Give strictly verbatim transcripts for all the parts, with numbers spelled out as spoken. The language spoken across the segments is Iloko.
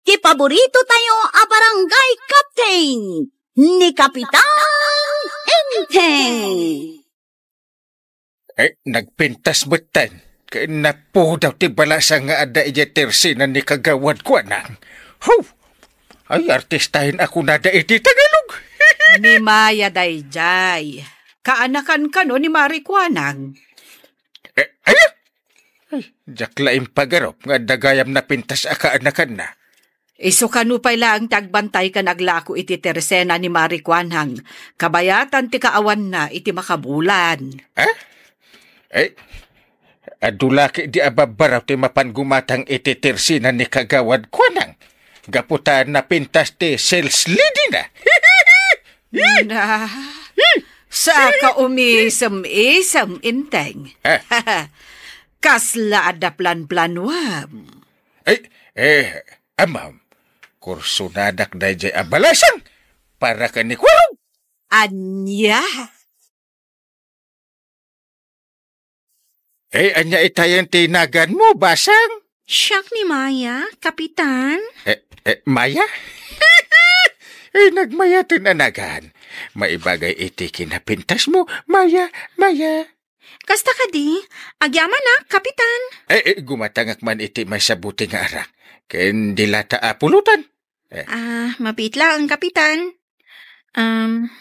ti paborito tayo a barangay captain, ni Kapitan Enteng. Eh, nagpintas metten. Ken napudaw ti balasang nga adda idiay tersena ni Kagawad Kuanang. Ho! Ay, artistahen a kunada iti Tagalog. Ni Maya daydiay. Kaanakan kano ni Mari Kuanang? Eh, ay, ay, diak la impagarup nga adda gayam napintas a kaanakanna. Isu kano pay laeng ti agbantay ken aglako iti tersena ni Mari Kuanang, kabayatan ti kaawanna iti makabulan. Eh? Eh, adu la ketdi a babbaraw ti mapan gumatang iti tersena ni Kagawad Kuanang. Gapu ta napintas ti sales lady na. Na, saka umisem-isem, Enteng. Eh? Kasla adda plan-planuam? Eh, eh, amam, kursunadak daydiay a balasang para ken ni Kuarog. Ania? Eh, ania itayen ti naganmo, Basang? Siak ni Maya, Kapitan. Eh, eh, Maya? Eh, nagmayaten a nagan. Maibagay iti kinapintasmo, Maya, Maya. Kasta kadi, agyamanak, Kapitan. Eh, eh, gumatangak man iti maysa buti nga arak. Ken dilata a pulutan. Eh. Ah, mabiit laeng, Kapitan. Um,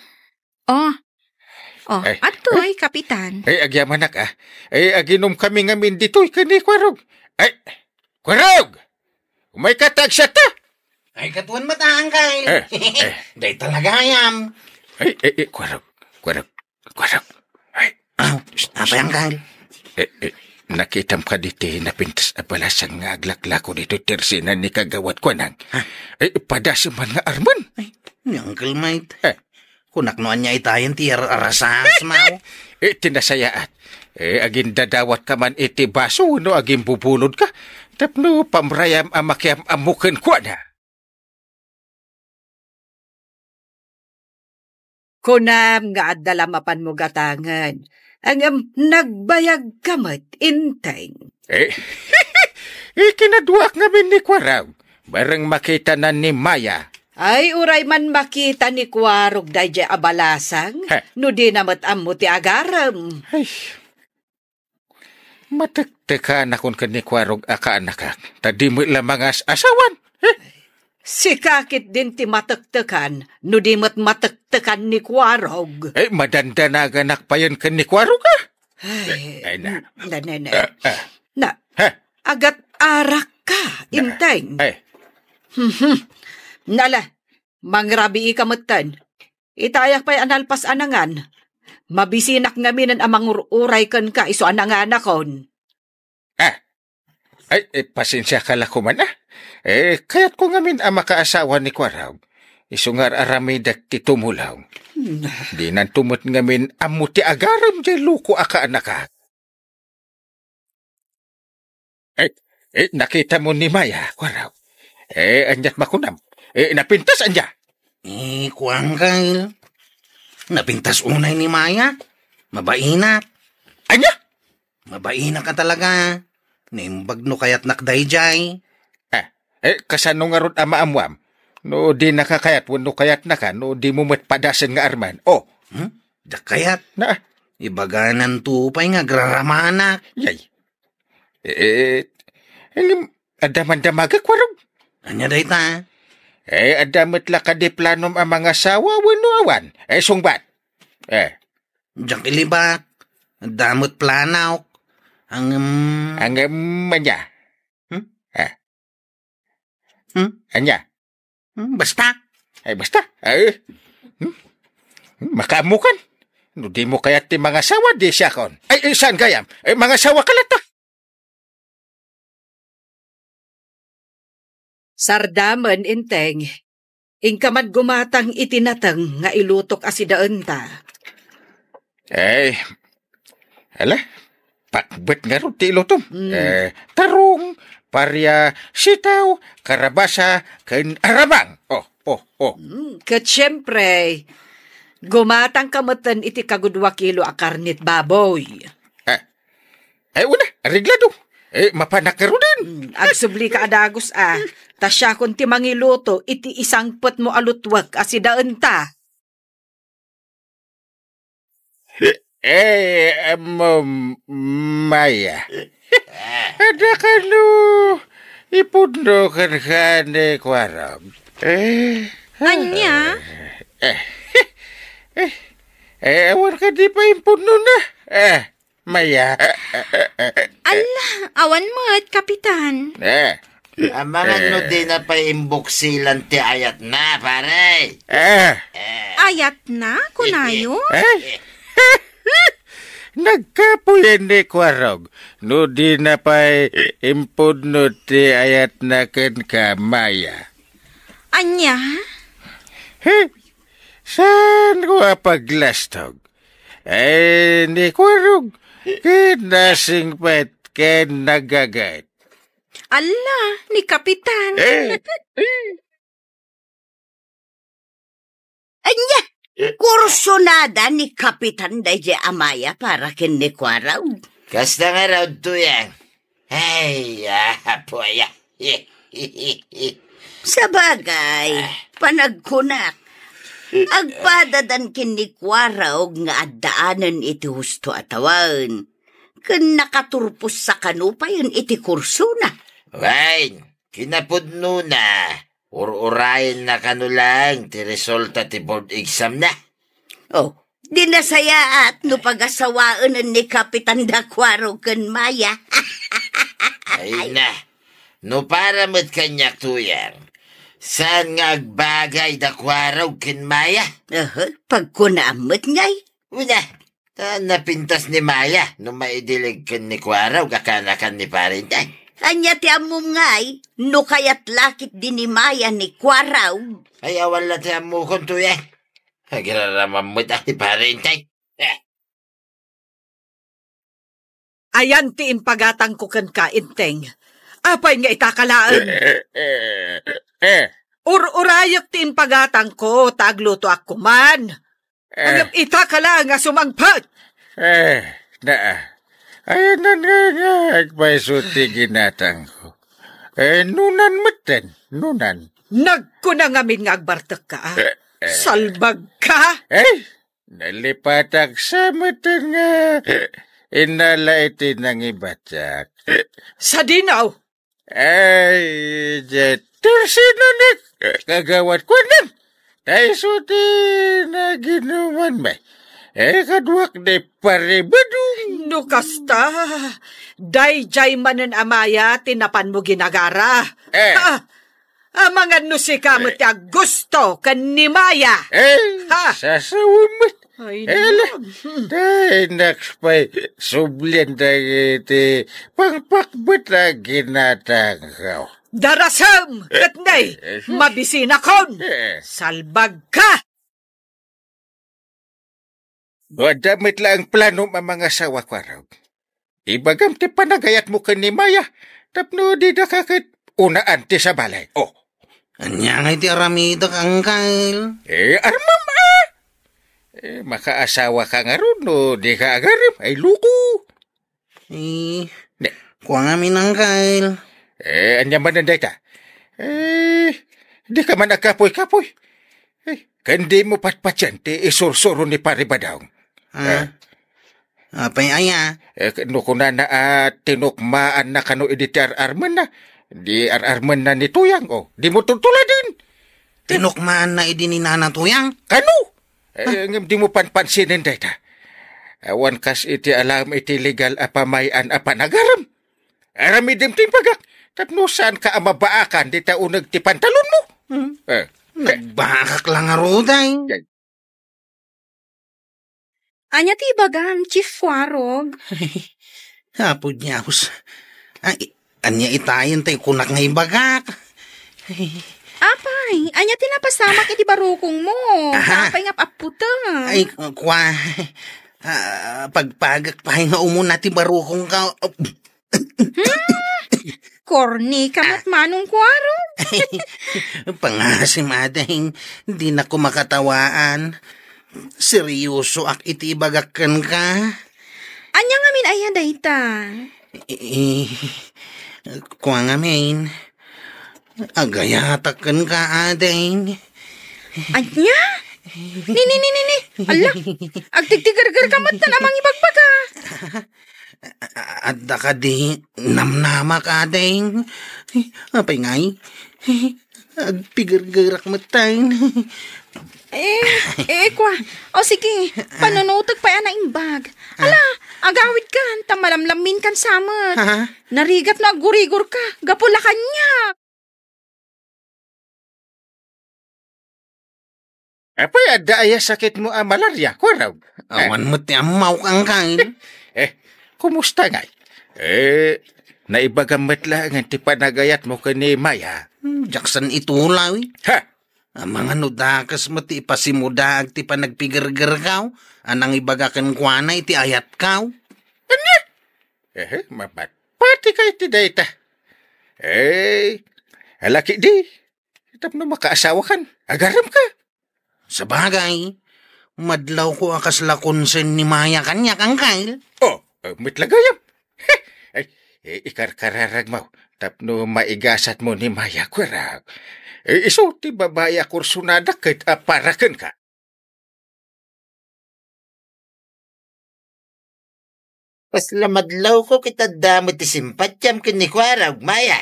oh. Oh, eh, adtoy, eh, Kapitan. Eh, agyamanak, ah. Eh, aginom kami ngamin ditoy ken ni Kuarog. Eh, Kuarog! Umayka ta agsiatta! Ay, katuan met, Uncle. Eh, eh. Dayta la gayam. Eh, eh, eh, Kuarog, Kuarog, Kuarog. Ay. Aw, apay, Uncle? Eh, eh, nakitam kadi ti napintas a balasang nga aglaklako ditoy tersena ni Kagawad Kuanang? Ha? Eh, padasem man nga armen. Ay, ni Uncle Mike. Eh. Kunak no ania itayen ti ar-, arasas, maw? Eh, ti nasayaat. Eh, agindadawat ka man iti baso wenno agimbubulod ka. Tapno pamrayam a makiam-ammo kenkuana. Kunam nga adda la mapanmo gatangen. Ngem nagbayag ka met, Enteng. Eh, ikinaduak ngamin ni Kuarog. Bareng makitana ni Maya. Ay, uray man makita ni Kuarog daydiay a balasang, ha? No dina met ammo ti agarem. Ay. Matektekanakon ken ni Kuarog a kaanakak, ta di met la mangas-asawan. Eh? Sika ketdin ti matektekan, no di met matektekan ni Kuarog. Eh, madandanaganak payen ken ni Kuarog, ah? Ay, eh, ay, na. Na, na, na. Ah, ah. Na, ha? Agat-arak ka, na. Enteng. Ay. Mhm. Nala, mangrabii ka metten. Itayak pay a nalpas a nangan. Mabisinak ngaminen a mangur-uray kenka isu a nanganakon. Ah, ay, eh, pasensiaka la koman, ah. Eh, kayatko ngamin a makaasawa ni Kuarog. Isu nga ar-aramidek ti tumulong. Hmm. Dinanto met ngamin ammo ti agarem diay loko a kaanakak. Eh, eh, nakitamo ni Maya, Kuarog? Eh, aniat makunam? Eh, napintas ania? Eh, kuan, Kyle. Napintas unay ni Maya. Mabainak. Ania? Mabainak a talaga. Naimbag no kayatnak daydiay. Ah, eh, kasano ngarud a maammuam? No dinaka kayat wenno kayatnaka, no dimo met padasen nga armen. Oh. Hmm? Diak kayat. Na? Ibagananto pay nga agraramanak. Yay. Eh, eh, ngem, adda man damagek, Kuarog? Ania dayta? Eh, adda met la kadi planom a mangasawa wenno awan? Eh, sungbat. Eh. Diak ilibak. Adda met planok. Ngem. Ngem, ania? Hmm? Eh. Hmm? Ania? Hmm, basta. Ay, basta. Ay, hmm? Hmm, makaammokan. No dimo kayat ti mangasawa, di siakon. Ay, ay, saan gayam? Ay, mangasawa ka latta. Sardamen, Enteng. Inka man gumatang iti nateng nga ilutok a sidaenta. Eh, ala, pakbet ngarud ti ilutom. Mm. Eh, tarong, paria, sitaw, karabasa, ken aramang. Oh, oh, oh. Mm, ket siempre, gumatang ka metten iti kagudua kilo a karnet baboy. Ah, ay, una, areglado. Eh, mapanak ngaruden. Hmm, agsublika a dagus a. Ta siakon ti mangiluto iti isangpetmo a lutwek a sidaenta. Eh, em, Maya. Adda kano ipudno kenka ni Kuarog? Eh. Ania? Eh. Eh, eh, awan kadi pay impudnona? Eh, Maya. Alla, awan met, Kapitan. Eh. Amangan no dina pay imbuksilan ti ayatna, pare. Eh. Eh. Ayatna, kunayo? Eh. Nagkapuyen ni Kuarog no dina pay impudno ti ayatna kenka, Maya. Ania? He? Saanko a paglastog? Eh, ni Kuarog, ket nasingpet ken nagaget. Alla, ni Kapitan. Eh. Ania, kursonada ni Kapitan daydiay a Maya para ken ni Kuarog? Kasta ngarud, Tuyang. Ay, apo aya. Sabagay, panagkunak, agpadadan ken ni Kuarog nga addaanen iti husto a tawen, ken nakaturpossa kano payen iti kursona. Wen, kinapudnona, ur-urayenna kano laeng ti resulta ti board exam na. Oh, di nasayaat no pagasawaenen ni Kapitan da Kuarog ken Maya. Ay na, no para met kaniak, Tuyang, saan nga agbagay da Kuarog ken Maya? Aha, pagkunaam met ngay. Una, ta napintas ni Maya no maidilig ken ni Kuarog a kanakan ni Parintay. Ania ti ammom ngay no kayat la ketdi ni Maya ni Kuarog? Ay, awan la ti ammokon, Tuyang. Agiraramam met a ti Parintay. Eh. Ayan ti impagatangko kenka, Enteng. Apay nga itaka laeng? Eh, eh, eh, eh. Ur-urayek ti impagatangko, ta aglutoak koman. Eh. Ngem itaka laeng a sumangpet. Eh, naa. Ayan nga, nga agpayso ti ginatangko. Eh, nunan metten, nunan. Nagkuna ngamin nga agbartekka, a? Eh, eh. Salbagka? Eh, nalipatak sa metten nga innala iti nangibatiak. Sadino? Ay, diay tersino ni kagawad kuanan. Ta isu ti naginuman mi. Eh, kaduak ni Pare Badong. No kasta, daydiay manen a Maya ti napanmo ginagara. Eh. Ha! Amangan no sika met ti aggusto ken ni Maya. Eh, ha! Sasawem met. Ay, ala, no. Tay, naks pay, sublian dagiti pangpakbet a ginatangko. Darasem, ket nay, eh, eh, mabisinakon. Eh. Salbagka! No adda met laeng planom a mangasawa, Kuarog, ibagam ti panagayatmo ken ni Maya tapno didaka ket unaan ti sabali. Oh. Ania ngay ti aramidek, Angkel? Eh, armem, a? Eh, makaasawaka ngarud no dika agarem. Ay, loko. Eh, ne. Kua ngamin, Angkel. Eh, ania manen dayta? Eh, dika man agkapuy-kapuy. Eh, ken dimo patpatien ti isursuro ni Pare Badong. Ah. Eh. Apay aya? Eh, no kunana a tinukmaanna kano idi ti ar-armenna, di ar-armenna ni Tuyang, o, dimo tultuladen. Tinukmaanna idi ni Nana Tuyang? Kano? Eh, ngem dimo panpansinen dayta. Awan kas iti alam iti legal a pamay-an a panagarem. Aramidem ti imbagak, tapno saanka a mabaakan dita uneg ti pantalonmo. Hmm. Eh. Nagbaakak la ngarud, ay. Ay. Ania ti ibagam, Chief Kuarog? Apo Dios. Ay, ania itayen tay kunak nga ibagak? Apay, ania ti napasamak iti barukongmo? Aha. Apay nga apputem? Ay, kua, ah, pagpagak pay nga umuna ti barukongko. Hmm? Korni ka met, ah, Manong Kuarog. Pangasim, ading, dinako makatawaan. Seryosoak iti ibagak kenka. Ania ngamin aya dayta? Eh, kua ngamin, agayatak kenka, ading. Ania? Ni, ni, ni, ni, ni. Ala, agtigtigergerka met ta a mangibagbaga. A-, adda kadi namnamak, ading? Apay ngay? Agpigergerak met tayo. Eh, eh, kua. O sige, panunutek pay a naimbag. Ala, agawidkan, ta malamlamminkan sa met. Ha? Narigat no aggurigorka, gapu la kaniak. Apay, adda aya sakitmo a malaria, Kuarog? Eh? Awan met ti ammawk, Angkel. Eh, kumusta ngay? Eh, naibagam met laengen ti panagayatmo ken ni Maya. Hmm, diak san itulaw, eh. Ha? Amangan no dakes met ti ipasimudaag ti panagpigergerkaw a nangibaga kenkuana iti ayatkaw. Ania? Ehe, mapat-, pati kay ti dayta. Eh, alaki di. Tapno makaasawakan, agaremka. Sabagay, madlawko a kasla concern ni Maya kaniak, Angkel. Oh, eh, met la gayam. Ay, eh, ikarkararagmo tapno maigasatmo ni Maya, Kuarog. Eh, isu ti babai a kursunada ket a para kenka. Kasla madlawko ket adda met ti simpatiam ken ni Kuarog, Maya.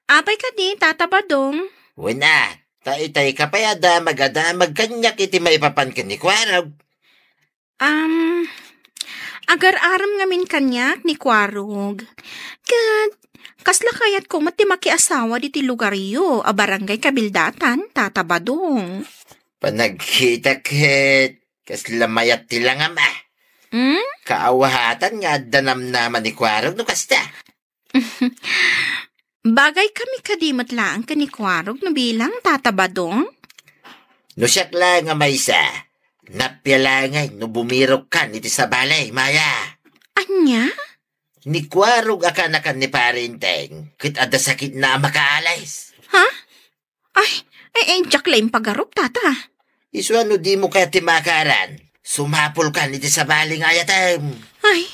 Apay kadi, Tata Badong? Wen a, ta itay ka pay a damag a damag kaniak iti maipapan ken ni Kuarog. Am, agar-arem ngamin kaniak ni Kuarog. Ket kasla kayatko met ti makiasawa ditoy lugaryo a Barangay Kabildatan, Tata Badong. Panagkita ket kasla mayat ti langam, a. Hmm? Kaawatan nga adda namnama ni Kuarog no kasta. Bagay kami kadi met laeng ken ni Kuarog no bilang, Tata Badong? No siak laeng a maysa, nappia laeng no bumirokkan iti sabali, Maya. Ania? Ni Kuarog a kanakan ni Pare Enteng, ket adda sakitna a makaalis. Ha? Ay, ay, ay, diak la impagarup, Tata. Isu a no dimo kayat ti maakaran, sumapulkan iti sabali nga ayatem. Ay,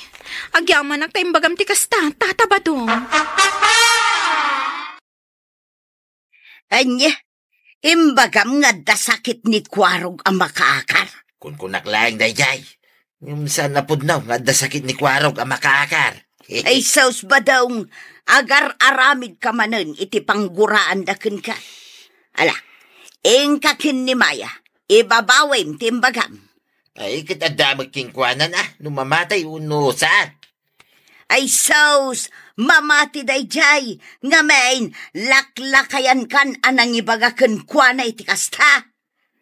agyamanak ta imbagam ti kasta, Tata Badong. Ania, imbagam nga adda sakit ni Kuarog a makaakar? Kunkunak laeng daydiay. Ngem saan a pudno nga adda sakit ni Kuarog a makaakar. Ay, sus, Badong, agar-aramidka manen iti pangguraanda kenka. Ala, inka ken ni Maya, ibabawim ti imbagam. Ay, ket adda met kenkuana, a, no mamatay wenno saan. Ay, sus, mamati daydiay, ngamin, laklakayankan a nangibaga kenkuana iti kasta.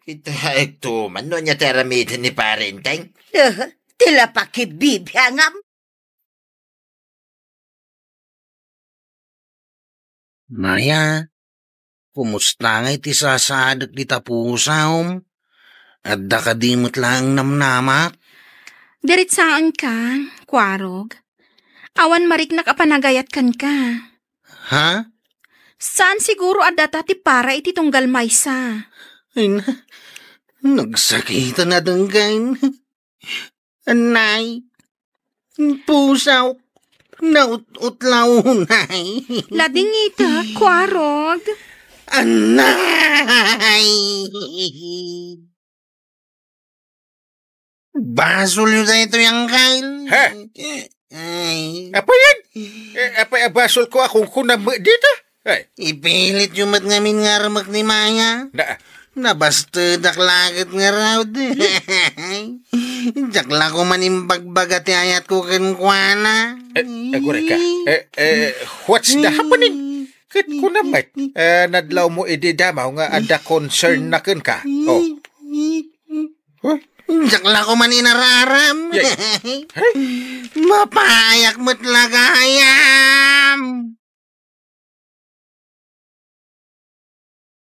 Kitaekto man no ania ti aramiden ni Pare Enteng. Eh, ti la pakibibiangam. Maya, kumusta ngay ti sasaadek dita pusom? Adda kadi met laeng namnamak? Diritsaenka, Kuarog. Awan mariknak a panagayat kenka. Ha? Saan siguro a data ti para iti tunggal maysa. Ay na, nagsakitan a denggen. Anay, pusaw, naut-utlaw, nay. Ladingita, Kuarog. Anay! Basolyo daytoy, Angkel. Ha? Ay. Apo yan? Eh, apay a basolko a kunkunam dita? Ay. Ipilityo met ngamin nga armek ni Maya. Na. Nabastedak laket ngarud. Diak la koma imbagbaga ti ayatko kenkuana. Eh, aguray ka. Eh, eh, what's the happening? Ket kunam met, eh, nadlawmo idi damaw nga adda concern na kenka. Oh. Huh? Diak la koma inararam. Yay. Mapayak met la gayam.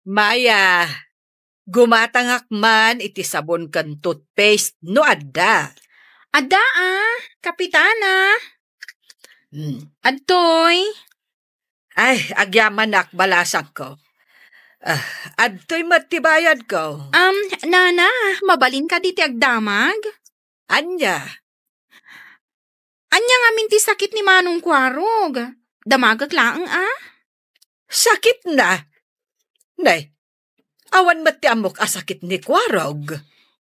Maya, gumatangak man iti sabon ken toothpaste no adda. Adda, a, Kapitana. Hmm. Adtoy. Ay, agyamanak, balasangko. Ah, adtoy met ti bayadko. Um, Nana, mabalin kadi ti agdamag? Ania? Ania ngamin ti sakit ni Manong Kuarog? Damagek laeng a? Sakitna? Nay, awan met ti ammok a sakit ni Kuarog.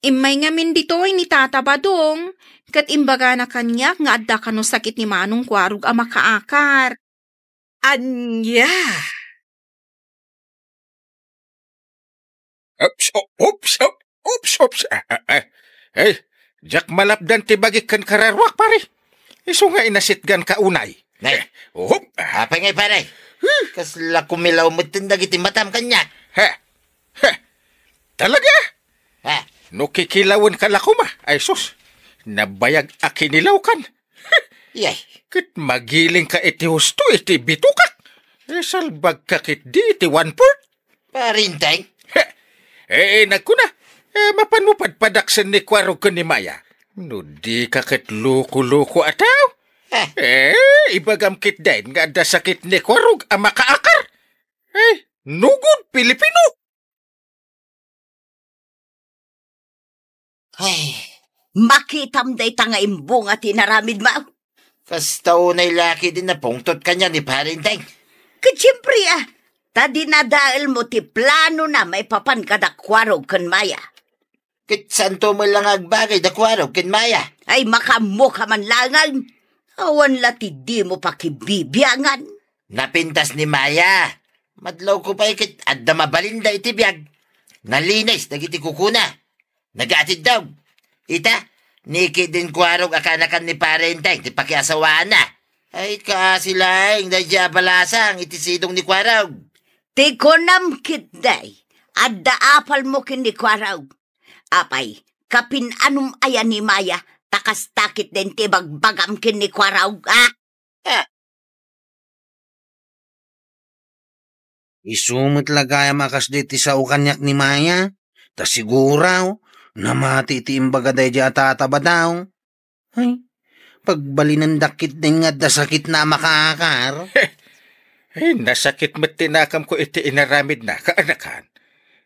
Immay ngamin ditoy ni Tata Badong, ket imbagana kaniak nga adda kano sakit ni Manong Kuarog a makaakar. Ania? Oops, o-, oops, o-, oops, oops. Ah, ah, ah. Eh, diak malapdan ti bagik ken kararuak, pare. Isu nga inasitgan ka unay. Nay. Eh, uhop. Ah. Apay ngay, pare? Huh? Kasla kumilaw metten dagiti matam kaniak. Ha? Ha? Talaga? Ha? No kikilawen ka la koma, ay sus, nabayag a kinilawkan. Yay. Ket magilingka iti husto iti bitokak. Isalbagka ketdi iti one-fourth. Parinteng? He, eh, nagkuna, eh, mapanmo padpadaksen ni Kuarog ken ni Maya. No dika ket loko-loko a tao. Eh. Eh, ibagam ketdin nga adda sakit ni Kuarog a makaakar. Eh, nugod Pilipino. Ay, makitam dayta nga imbunga ti inaramidmo. Kasta unay la ketdin napungtot kaniak ni Parinteng. Ket siempre, a, ta dinadaelmo ti planona maipapan kada Kuarog ken Maya. Ket saanto met la nga agbagay da Kuarog ken Maya. Ay, makaammoka man laengen. Awan la ti dimo pakibibiangan. Napintas ni Maya. Madlawko pay ket adda mabalinda iti biag. Nalinis dagiti kukuna. Nagaatiddog. Ita, ni ketdin Kuarog a kaanakan ni Parinteng ti pakiasawaanna. Ay, kaasi laeng daydiay a balasang iti sidong ni Kuarog. Ti kunam ketdi, adda apalmo ken ni Kuarog. Apay, kapin-anom aya ni Maya, ta kasta ketdin ti ibagbagam ken ni Kuarog, a? Ah. Isu met la gayam a kasdi ti sao kaniak ni Maya, ta siguro, namati ti imbaga daydiay a Tata Badong. Ay, pagbalinendak ketdin nga adda sakitna a makaakar. Ay, nasakit met ti nakamko iti inaramidna, kaanakan.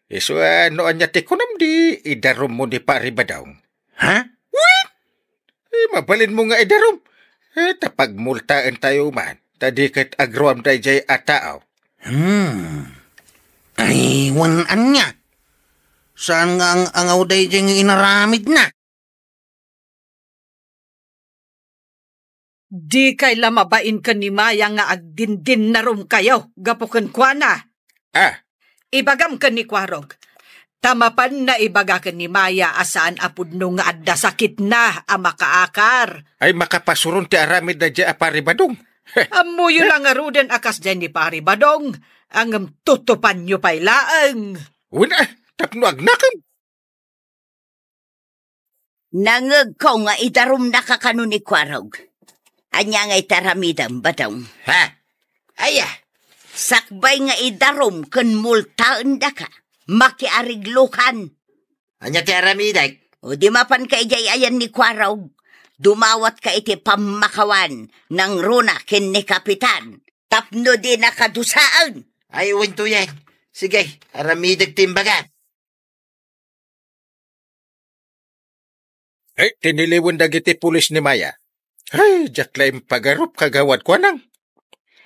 Isu a no ania ti kunam di idarummo ni Pari Badong. Ha? Wen! Eh, mabalinmo nga idarum. Eh, ta pagmultaentayo man, ta di ket agruam daydiay a tao. Hmm. Ay, wen ania? Saan nga ang-angaw daydiay nga inaramidna? Dikay la mabain ken ni Maya nga agdindinnarum kayo gapu kenkuana. Ah. Ibagam ken ni Kuarog, ta mapan naibaga ken ni Maya a saan a pudno nga adda sakitna a makaakar. Ay, makapasuron ti aramid daydiay a Pari Badong. Ammoyo la ngaruden a kasdiay ni Pari Badong, ngem tutupanyo pay laeng. Wen, ah, tapno agnakem. Nangegko nga idarumnaka kano ni Kuarog. Ania nga iti aramidem, Badong? Ha? Aya? Sakbay nga idarum ken multaendaka, makiariglokan. Ania ti aramidek? O di mapanka idiay ayan ni Kuarog, dumawatka iti pammakawan nangruna ken ni Kapitan tapno dinaka dusaen. Ay, wen to yan. Sige, aramidek ti imbagam. Eh, tiniliwen dagiti pulis ni Maya. Ay, diak la impagarup, Kagawad Kuanang.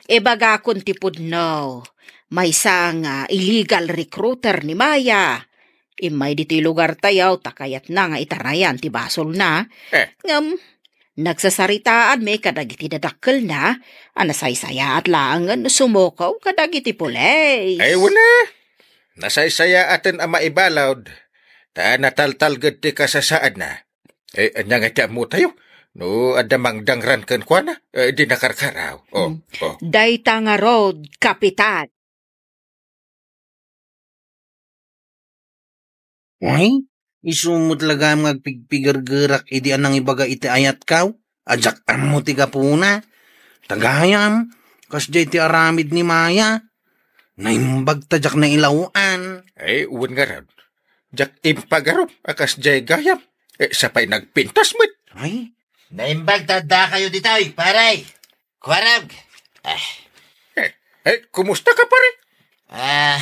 Ibagakon ti pudno, maysa nga illegal recruiter ni Maya. Immay ditoy lugartayo ta kayatna nga itarayan ti basolna. Eh. Ngem, nagsasaritaanmi kadagiti dadakkelna a nasaysayaat laengen no sumuko kadagiti pulis. Ay, wen a. Nasaysayaaten a maibalud, ta nataltalged ti kasasaadna. Eh, ania nga ti ammotayo? No adda mangdangran kenkuana, eh, di nakarkaraw. Oh, hmm. Oh. Dayta ngarud, Kapitan. Ay, isu met la gayam nga agpigpigergerak idi a nangibaga iti ayatko a diak ammo ti gapuna. Ta gayam, kasdiay ti aramid ni Maya. Naimbag ta diak nailaw-an. Ay, wen ngarud. Diak impagarup a kasdiay gayam. Eh, sa pay nagpintas met. Ay. Naimbag ta addakayo ditoy, pare. Kuarog. Ah. Eh, eh, kumusta ka, pare? Ah,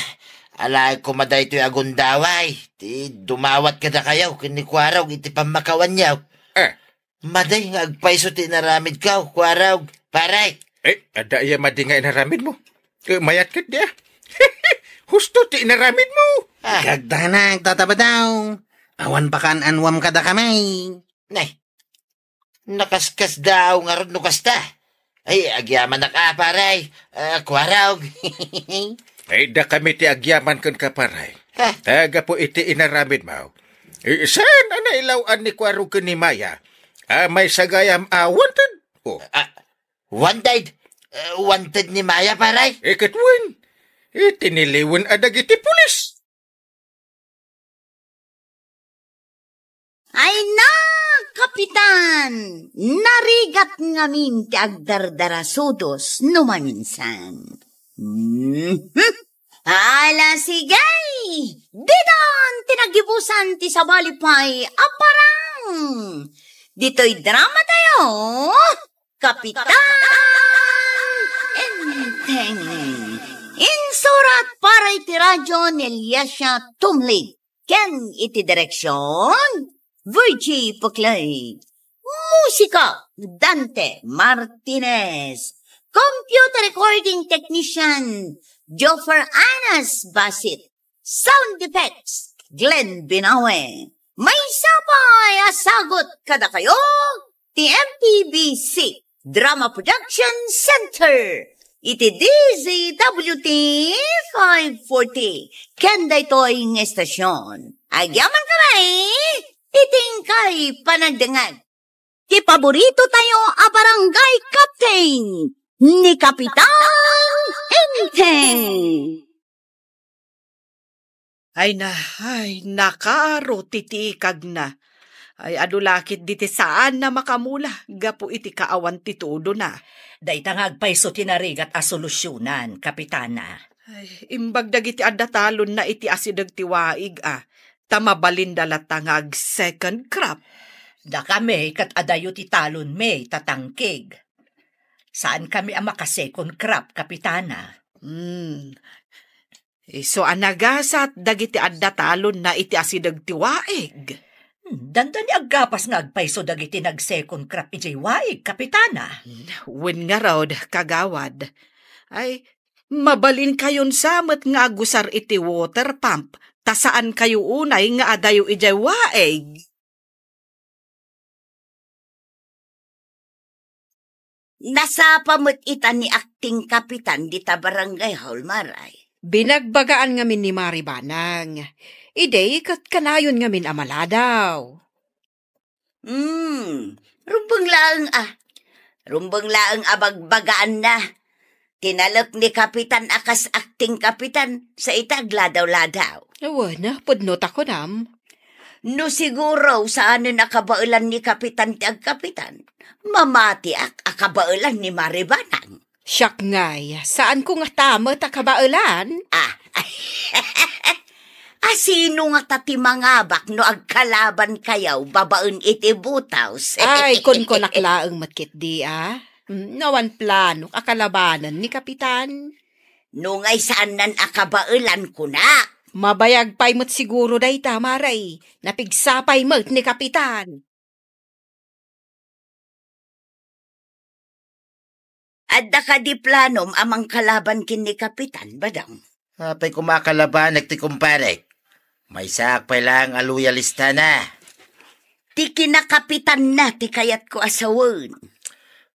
alaek koma daytoy a gundaway ti dumawat kadakayo ken ni Kuarog iti pammakawanyo. Eh. Madi nga agpayso ti inaramidko, Kuarog, pare. Eh, adda aya madi nga inaramidmo? Eh, mayat ketdi, ah. Husto ti inaramidmo. Ah. Kagdanag, Tata Badong. Awan pa kaan-anuam kadakami. Nay, nakaskasdaaw ngarud no kasta. Ay, agyamanak a, pare. Ah, Kuarog. Ay, dakami ti agyaman kenka, pare. Ha? Ta gapu iti inaramidmo, eh, saan a nailaw-an ni Kuarog ken ni Maya a maysa gayam a wanted? Oh. Ah, wanted? Ah, wanted ni Maya, pare? Eh, ket wen, eh, tiniliwen a dagiti pulis. Ay na, Kapitan! Narigat ngamin ti agdardarasudos no maminsan. Mhm. Ala, sige! Didon ti nagibusan ti sabali pay a parang! Ditoy drama tayo, Kapitan Enteng. Insurat para iti radyo ni Eliasia Tumlid ken iti direksion, Virgie Puclay. Musika, Dante Martinez. Computer recording technician, Joffer Anas Basit. Sound effects, Glenn Binawe. Maysa pay a sagut kadakayo ti M P B C Drama Production Center iti D Z W T five forty ken daytoy nga estasion. Agyaman kami iti inkay panagdengngeg. Ti paborito tayo a barangay captain, ni Kapitan Enteng. Ay na, ay, nakaro ti tikagna. Ay, adu la ketdi ti saanna makamula gapu iti kaawan ti tudona. Dayta nga agpayso ti narigat a solusionan, Kapitana. Ay, imbag dagiti adda talonna iti asideg ti waig, a, ta mabalinda latta nga ag-second crop. Dakami ket adayo ti talonmi, tatangkig. Saankami a maka-second crop, Kapitana. Hmm. Isu a nagasat dagiti adda talonna iti asideg ti waig. Hmm, dandani aggapas nga agpayso dagiti nag-second crop idiay waig, Kapitana. Wen ngarud, kagawad. Ay, mabalinkayon sa met nga agusar iti water pump, ta saankayo unay nga adayo idiay waig. Nasapa met ita ni Acting Kapitan dita Barangay Hall, Maray. Binagbagaan ngamin ni Mari Banang. Idi ket kanayon ngamin a maladaw. Hmm, rumbeng laeng a. Rumbeng laeng a bagbagaanna. Tinalek ni Kapitan a kas Acting Kapitan, sa ita agladaw-ladaw. Awan, pudno ta kunam. No siguro, saanen a kabaelan ni Kapitan ti agkapitan, mamatiak a kabaelan ni Mari Banang. Siak ngay, saanko ngata met a kabaelan? Ah, asino ngata ti mangabak no agkalabankayo babaen iti butaws? Ay, kunkunak laeng met ketdi, a. Mm, awan planok a kalabanen ni Kapitan. No ngay saannan a kabaelan, kunak. Mabayag pay met siguro dayta, Maray. Napigsa pay met ni Kapitan. Adda kadi planom a mangkalaban ken ni Kapitan, Badong? Apay koma a kalabanek ti kumparek? Maysaak pay laeng a loyalistana. Ti kinakapitanna ti kayatko a sawen.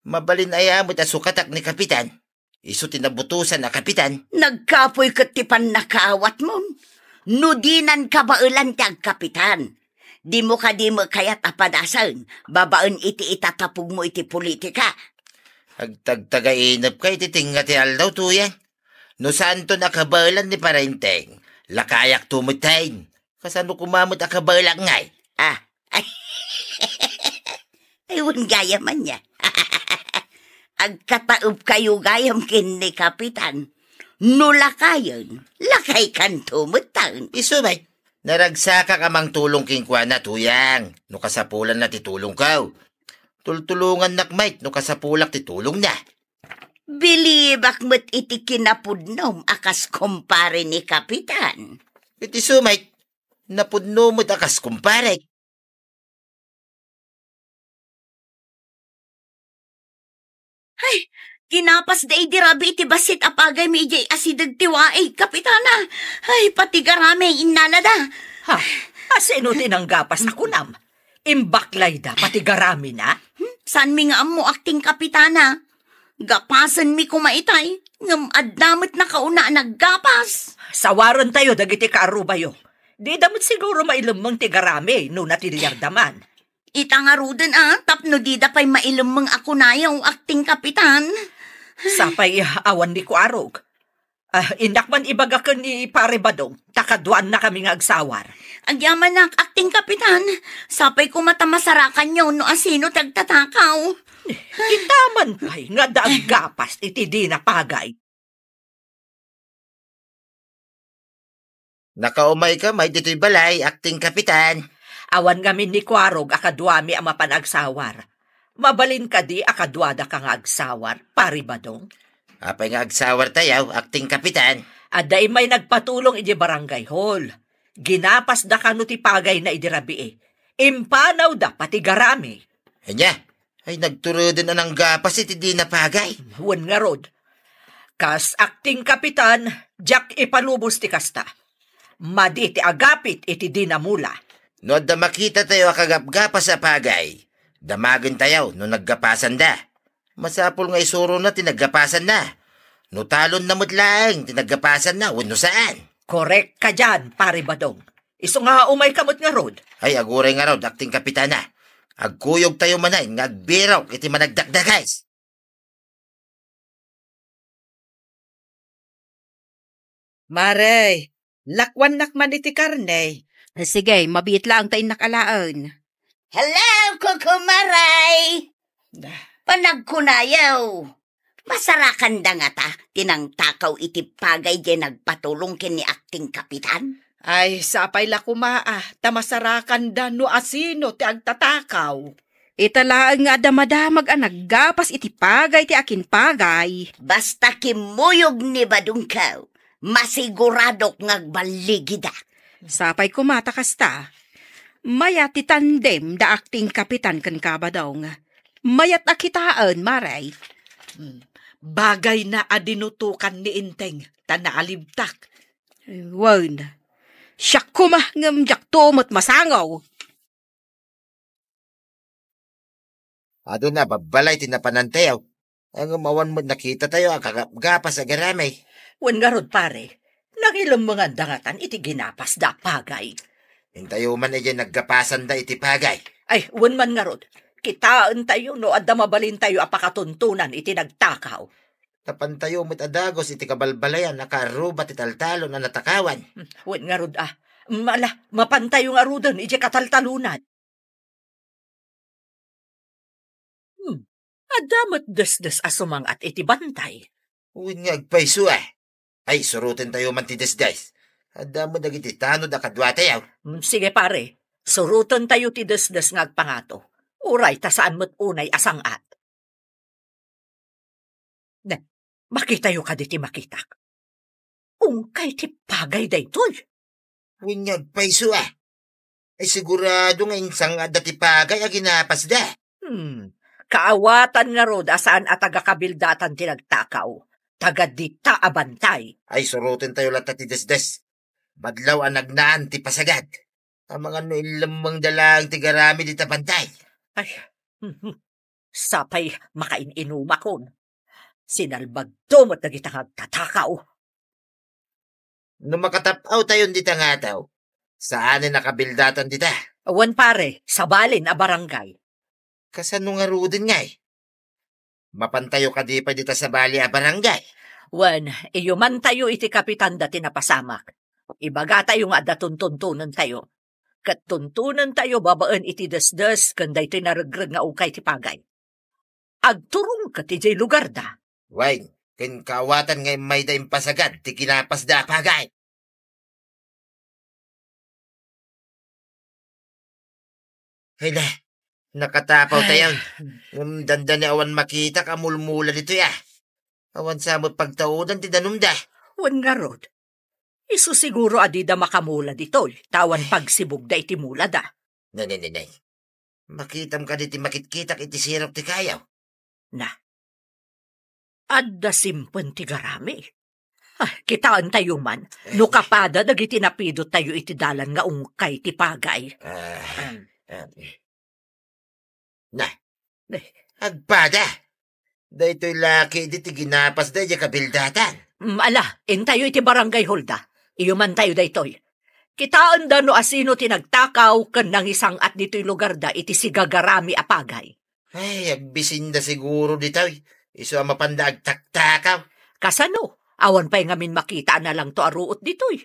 Mabalin aya met a sukatak ni Kapitan? Isu ti nabutosan a kapitan. Nagkapuy ket ti pannakaawatmon. No dinan kabaelan ti agkapitan, dimo kadi met kayat a padasen babaen iti itatapugmo iti politika? Agtagtagainepka iti tengnga ti aldaw, Tuyang. No saanton a kabaelan ni Parenteng, lakayakto metten. Kasano koma met a kabaelak ngay? Ah, ay. Ay, wen gayam ania. Agkataebkayo gayam ken ni Kapitan. No lakayen, lakaykanto metten. Isu met, naragsakak a mangtulong kenkuana, Tuyang, no kasapulanna ti tulongko. Tultulongannak met no kasapulak ti tulongna. Bilibak met iti kinapudnom a kas kumpare ni Kapitan. Iti isu met, napudno met a kas kumpare. Ay, ginapasda idi rabii ti bassit a pagaymi idiay asideg ti waig, Kapitana. Ay, pati garami, innalada. Ha? Asino ti nanggapas a kunam? Imbaklayda pati garamina? Hmm? Saanmi nga ammo, Akting Kapitana. Gapasenmi koma itay, ngem adda met nakauna a naggapas. Sawarentayo dagiti kaarrubayo. Dida met siguro mailemmeng ti garami no natiliarda man. Ita ngaruden a, tapno dida pay mailemmeng a kunayo, Akting Kapitan. Sapay awan ni Kuarog. Ah, innak man ibaga ken ni Pare Badong, ta kaduannakami nga agsawar. Agyamanak, Akting Kapitan. Sapay koma ta masarakanyo no asino ti agtatakaw. Ita man pay nga adda aggapas iti dina pagay. Nakaumayka met ditoy balay, Akting Kapitan. Awan ngamin ni Kuarog a kaduami a mapan agsawar. Mabalin kadi a kaduadaka nga agsawar, Pari Badong? Apay nga agsawartayo, Akting Kapitan? Adda immay nagpatulong iti barangay hall. Ginapasda kano ti pagayna idi rabii. Impanawda pati garami. Ania? Ay, nagturuden a nanggapas iti dina pagay. Wen ngarud, kas Akting Kapitan, diak ipalubos ti kasta. Madi ti agapit iti dina mula. No adda makitatayo a kagapgapas a pagay, damagentayo no naggapasanda. Masapul nga isurona ti naggapasanna. No talonna met laeng ti naggapasanna wenno saan. Korek ka dian, Pari Badong. Isu nga umayka met ngarud. Ay, aguray ngarud, Akting Kapitana. Agkuyogtayo manen nga agbirok iti managdakdakes. Mare, lakuannak man iti karne. Sige, mabiit laeng ta innak alaen. Hello, Kukumaray! Ah. Panagkunayo, masarakanda ngata ti nangtakaw iti pagay diay nagpatulong ken ni Akting Kapitan? Ay, sapay la koma a, ta masarakanda no asino ti agtatakaw. Ita laeng nga adda madamag a naggapas iti pagay ti akinpagay. Basta kimmuyog ni Badongko, masiguradok nga agballigida. Sapay koma ta kasta. Mayat ti tandem da Akting Kapitan ken Kabadong. Mayat a kitaen, Mare. Hmm. Bagayna a dinutokan ni Enteng, ta naalibtak. Wen, siak koma ngem diakto met masango. Aduna babbalay ti napanantayo. Ngem awan met nakitatayo a kagapgapas a garami. Wen ngarud, pare, nangilemmengan dangatan iti ginapasda a pagay. Intayo man idiay naggapasanda iti pagay. Ay, wen man ngarud, kitaentayo no adda mabalintayo a pakatuntunan iti nagtakaw. Napantayo met a dagus iti kabalbalayan a kaarruba ti taltalon a natakawan. Hmm, wen ngarud a. Mala, mapantayo ngaruden idiay kataltalonan. Hmm, adda met desdes a sumang-at iti bantay. Wen nga agpayso a. Ay, surotentayo man ti desdes. Adda met dagiti tanod a kaduatayo. Hmm, sige, pare. Surotentayo ti desdes nga agpangato. Uray ta saan met unay a sang-at. Ne, makitayo kadi ti makitak? Ungkay ti pagay daytoy. Wen nga agpayso a. Ay, sigurado nga insang-atda ti pagay a ginapasda. Hmm. Kaawatan ngarud a saan a taga-kabildatan ti nagtakaw. Taga dita a bantay. Ay, surotentayo latta ti desdes. Badlaw a nagnaan ti pasagad. Amangan no inlemmengda laeng ti garami dita bantay. Ay, sapay makain-inumakon. Sinalbagto met dagita nga agtatakaw. No makatap-awtayon dita nga ataw, saanen a kabildatan dita. Wen, pare, sabalin a barangay. Kasano ngaruden ngay? Mapantayo kadi pay dita sabali a barangay? Wen, iyumantayo iti kapitanda ti napasamak. Ibagatayo nga adda tuntuntonentayo. Ket tuntonentayo babaen iti desdes ken daytoy naregreg nga ungkay ti pagay. Agturong ket idiay lugarda. Wen, ken kaawatan nga immayda impasagad ti kinapasda a pagay. Hala, nakatapawtayon. Ay. Ngem dandani awan makitak a mulmula ditoy a. Awan sa met pagtaudan ti danumda. Wen ngarud, isu siguro a dida makamula ditoy, ta awan pagsibugda iti mulada. Nay, nay, nay, nay. Makitam kadi ti makitkitak iti sirok ti kayo? Na, Adda simpen ti garami. Ah, kitaentayo man, no kapada dagiti napidottayo iti dalan nga ungkay ti pagay. Ah, ah, na, agpada. Daytoy la ketdi ti ginapasda idiay kabildatan. Mm, ala, intayo iti barangay hallda. Iyumantayo daytoy. Kitaenda no asino ti nagtakaw ken nangisang-at ditoy lugarda iti sigagarami a pagay. Ay, agbisinda siguro ditoy. Isu a mapanda agtaktakaw. Kasano? Awan pay ngamin makita a nalangto a ruot ditoy.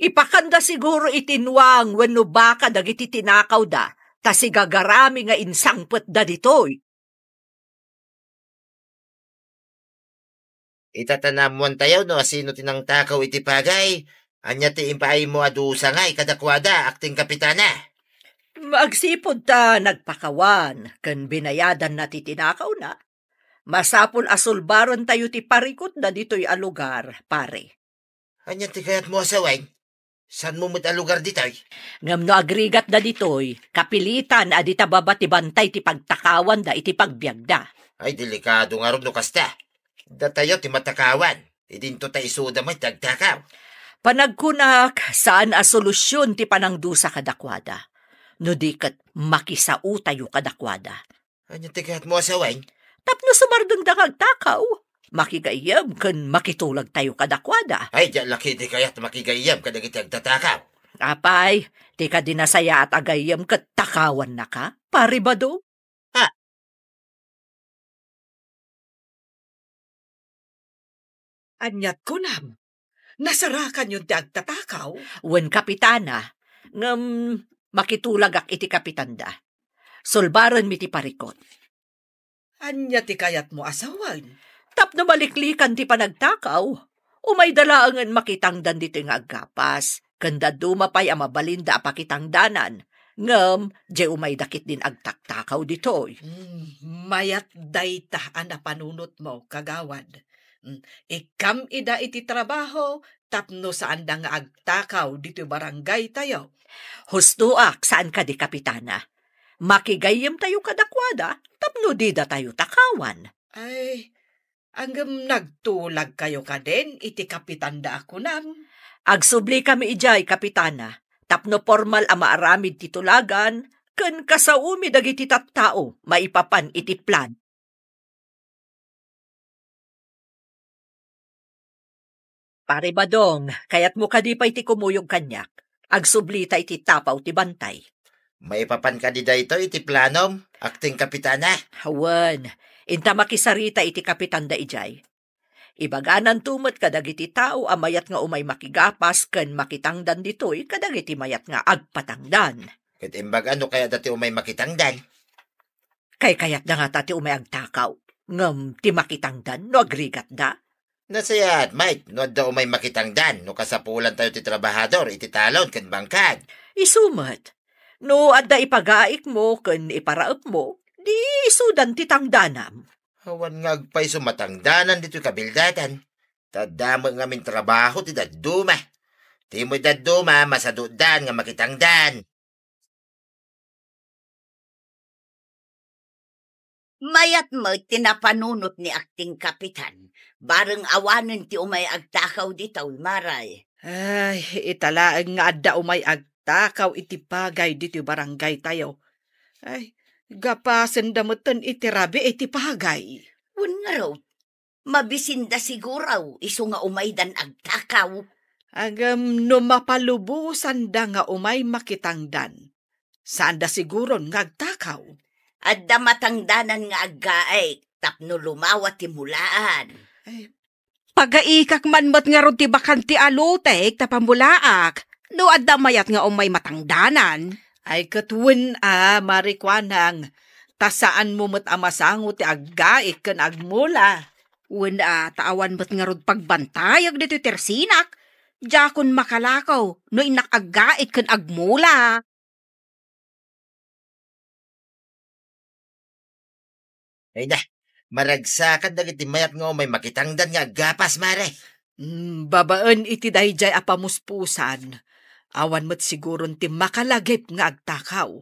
Ipakanda siguro iti nuang wenno baka dagiti tinakawda, ta sigagarami nga insangpetda ditoy. Ita ta naammoantayo no asino ti nangtakaw iti pagay. Ania ti impaaymo a dusa ngay kadakuada, Akting Kapitana? Agsipud ta nagpakawan ken binayadanna ti tinakawna, masapul a sulbarentayo ti parikutda ditoy a lugar, pare. Ania ti kayatmo a sawen? Saanmo met a lugar ditoy? Ngem no agrigatda ditoy, kapilitan a dita baba ti bantay ti pagtakawanda iti pagbiagda. Ay, delikado ngarud no kasta. Datayo ti matakawan. Idinto ta isuda met ti agtakaw. Panagkunak, saan a solusyon ti panangdusa kadakuada. No di ket makisaotayo kadakuada. Ania ti kayatmo a sawen? Tapno sumardengda nga agtakaw, makigayyem ken makitulagtayo kadakuada. Ay, diak la ketdi kayat makigayyem kadagiti agtatakaw. Apay, ti kadi nasayaat a gayyem ket takawannaka, Pari Badong? Ha? Aniat kunam? Nasarakanyon ti agtatakaw? Wen, Kapitana, ngem makitulagak iti kapitanda. Sulbarenmi ti parikut. Ania ti kayatmo a sawen? Tapno maliklikan ti panagtakaw, umayda laengen makitangdan ditoy nga aggapas, ken dadduma pay a mabalinda a pakitangdanan, ngem diay umayda ketdin agtaktakaw ditoy. Hmm, mayat dayta a napanunotmo, kagawad. Hmm, ikkam ida iti trabaho tapno saanda nga agtakaw ditoy barangaytayo. Hustoak, saan kadi, Kapitana? Makigayyemtayo kadakuada tapno didatayo takawan. Ay, ngem nagtulagkayo kadin iti kapitanda a kunam? Agsublikami idiay, Kapitana, tapno pormal a maaramid ti tulagan ken kasaomi dagiti tattao maipapan iti plan. Pare Badong, kayatmo kadi pay ti kumuyog kaniak? Agsublita iti tapaw ti bantay. Maipapan kadi daytoy iti planom, Akting Kapitana? Wen, inta makisarita iti kapitanda idiay. Ibagananto met kadagiti tao a mayat nga umay makigapas ken makitangdan ditoy kadagiti mayat nga agpatangdan. Ket imbaga no kayatda ti umay makitangdan. Kaykayatda ngata ti umay agtakaw, ngem ti makitangdan no agrigatda? Nasayaat met no adda umay makitangdan no kasapulantayo ti trabahador iti talon ken bangkad. Isu met, no adda ipagaikmo ken iparaepmo, di isudan ti tangdanam. Awan nga agpayso matangdanan ditoy kabildatan. Ta adda met ngamin trabaho ti dadduma. Ti met dadduma, masadudan nga makitangdan. Mayat met ti napanunot ni Akting Kapitan. Bareng awanen ti umay agtakaw ditoy, Maray. Ay, ita laeng nga adda umay agtakaw iti pagay ditoy barangaytayo. Ay, gapasenda metten iti rabii ti pagay. Wen ngarud, mabisinda siguro isu nga umaydan agtakaw. Ngem no mapalubosanda nga umay makitangdan, saanda siguron nga agtakaw. Adda matangdanan nga aggaik tapno lumawa ti mulaan. Ay, pagaikak man met ngarud ti bakante a lotek ta pamulaak no adda mayat nga umay matangdanan. Ay, ket wen a, Mari Kuanang, ta saanmo met a masango ti aggaik ken agmula. Wen a, ta awan met ngarud pagbantayek ditoy tersinak. Diakon makalakaw no innak aggaik ken agmula. Ay na, maragsakan dagiti mayat nga umay makitangdan nga aggapas, Mare. Mm, babaen iti daydiay a pamuspusan, awan met siguron ti makalagip nga agtakaw.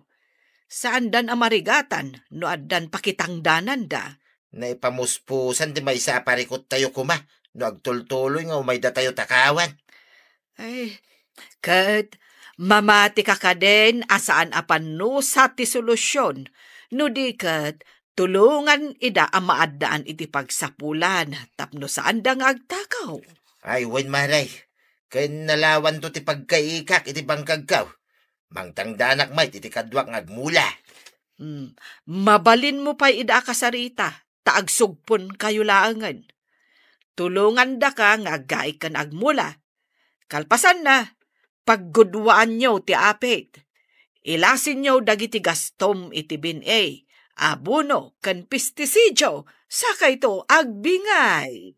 Saandan a marigatan no addan pakitangdananda. Naipamuspusan ti maysa a parikuttayo koma no agtultuloy nga umaydatayo takawan. Ay, ket mamatika kadin a saan a pannusa ti solusion, no di ket tulongan ida a maaddaan iti pagsapulan tapno saanda nga agtakaw. Ay, wen, Maray, ken nalawanto ti pagkaikak iti bangkagko. Mangtangdanak met iti kaduak nga agmula. Hmm, mabalinmo pay ida a kasarita, ta agsugponkayo laengen. Tulongandaka nga aggaik ken agmula. Kalpasanna, pagguduaanyo ti apit. Ilasinyo dagiti gastom iti bin-i, abono, ken pestisidio, sakayto agbingay.